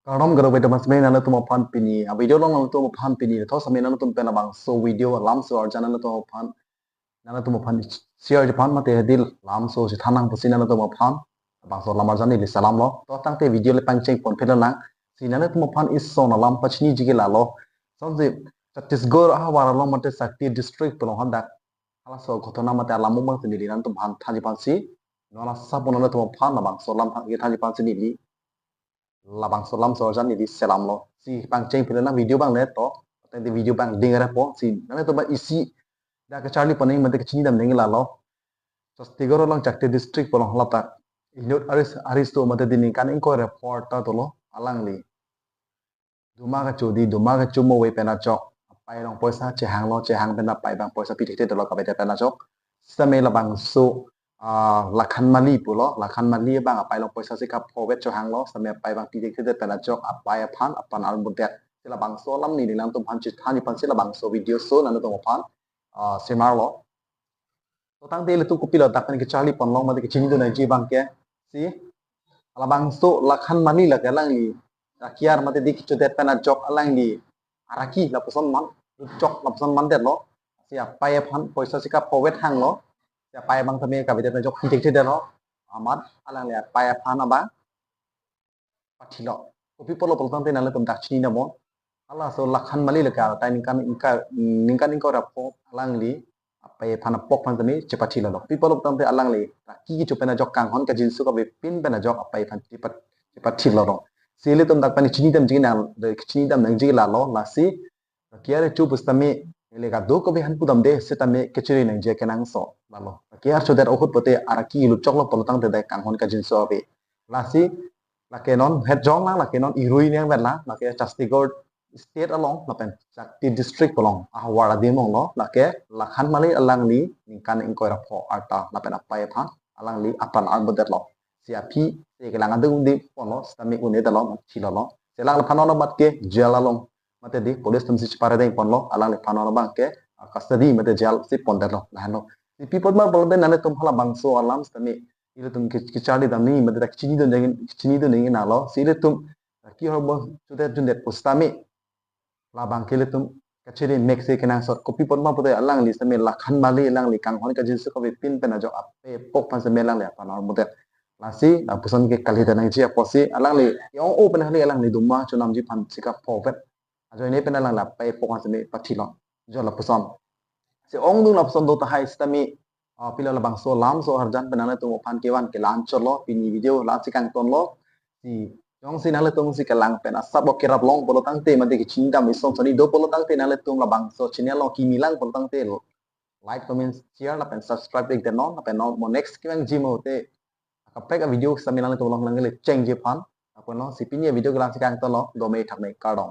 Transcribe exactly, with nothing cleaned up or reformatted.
Kardom kado bai teman semai, nangtum aphan pini a video along nangtum aphan pini thos sami nangtum pen labangso video alam so arjan nangtum aphan, nangtum aphan share ji aphan mate hedi lam so si thanang pusi nangtum aphan labangso alam arjan neli selam lo. To tangte video le pangcheng pon phelang, si nangtum aphan ison alam pachini ji ke lalo. Sonsi Chhattisgarh ahavar along mate Sakti district pu along hadak halaso ghotona mate alam abang si neli nangtum aphan thanji aphan si, non asap nangtum aphan labangso alam than, thanji aphan si neli labangso alam so arjan neli selam lo. Si pangcheng phelang video abang le to, tangte video abang ding repo, si nangtum aphan isi dak kacharli pon nangji mate kachini dam nangji lalo. Chhattisgarh along Sakti district pu along ladak inut aris, aristo mate di ningkan ingkoi ra pho arta dolo, alangli duma kacho di, duma kacho mo ave pen ajok apai along poisa chehang lo, chehang pen apai abang poisa pi thekthe dolo kavedet pen ajok. Sitame labangso, ah, Lakhan Mali pulo, Lakhan Mali abang apai along poisa sika pho vet chehang lo, sitame apai abang pi thekthe pen ajok apai aphan apan armudet. Si labangso alam neli nangtum aphan chethanji aphan si labangso video so nangtum aphan, ah, semar lo. To tangte ilitum kopilo dak pen kacharli ponlong mate kachini dun nangji abang ke, si labangso Lakhan Mali lake alangli rakiar mate di kechodet pen ajok alangli araki lapuson man, chok lapuson mandetlo. Si apai aphan poisa sika pho vet hanglo. Si apai abang tame kavedet pen ajok pi thekthe detlo. Amat alangli apai aphan abang pathilo. Kopi apotlo pulo tangte nanglitum dak chini damnon. Halaso Lakhan Mali lake atai ningkan ingkoi, ningkan ingkoi ra pho alangli apai aphan apok aphan tame chepathilo lo. Kopi apotlo tangte alangli raki kecho pen ajok kanghon kajinso kavepin pen ajok apai aphan chepat, chepathilo lo. Si ilitum dak pen chini damji nang, chini dam nangji lalo, lasi rakiar kecho pusitame ele kadokave aphan pudamde, sitame kachere nangji kenangsot lalo. Rakiar chodet ahut pote araki lut choklo pulo tangte dak kanghon kajinso ave. Lasi lake non het jong lang, lake non irui nang vet lang, lake Chhattisgarh state along lapen Sakti district pu along ahavar adim along lo, lake Lakhan Mali alangli ningkan ingkoi ra pho arta lapen apai aphan alangli apan armudet lo. Si aphi si kelang adung di ponlo, sitame un-edetlo, thilo lo. Si alangliphan non amat ke jail along mate di police atum si chepare deng ponlo, alangliphan non abang ke, ah, custody mate jail si pondetlo, lahenlo. Si pi apot ma pulote nanglitum halabangso alam sitame ilitum ke, kacharli dam nangji mate dak chini dun nangji, chini dun nangji nanglo. Si ilitum raki horbo chodet jundet pusitame labang ke ilitum kachere mek si kenangsot. Kopi apot ma pulote alangli sitame Lakhan Mali alangli kanghon kajinso kavepin pen ajok apai apok aphan sitame alangli apan armudet. Lasi lapuson ke kalidet nangji apotsi alangli ke-ong-o pen kali, alangli duma chonamji aphan sika pho vet ajoine pen alangli apai apok aphan sitame pathilo. Jo lapuson. Si ongdung lapuson do tahai sitame, ah, pilo labangso alam so arjan pen nanglitum aphan kevan kelang chotlo, pini video la-an si kangtonlo. Si jongsi nanglitum si kelang pen asap o kerap long pulo tangte mate kachini dam ison soni do pulo tangte nanglitum labangso channel along kimi lang pulo tangte like, comment, share lapen subscribe ik detnon, lapen non mo next kevangji mo te akaprek a video sitame nanglitum along nangkele chengji aphan. Apotlo si pini a video ke la-an si kangtonlo, dome thakme, kardom.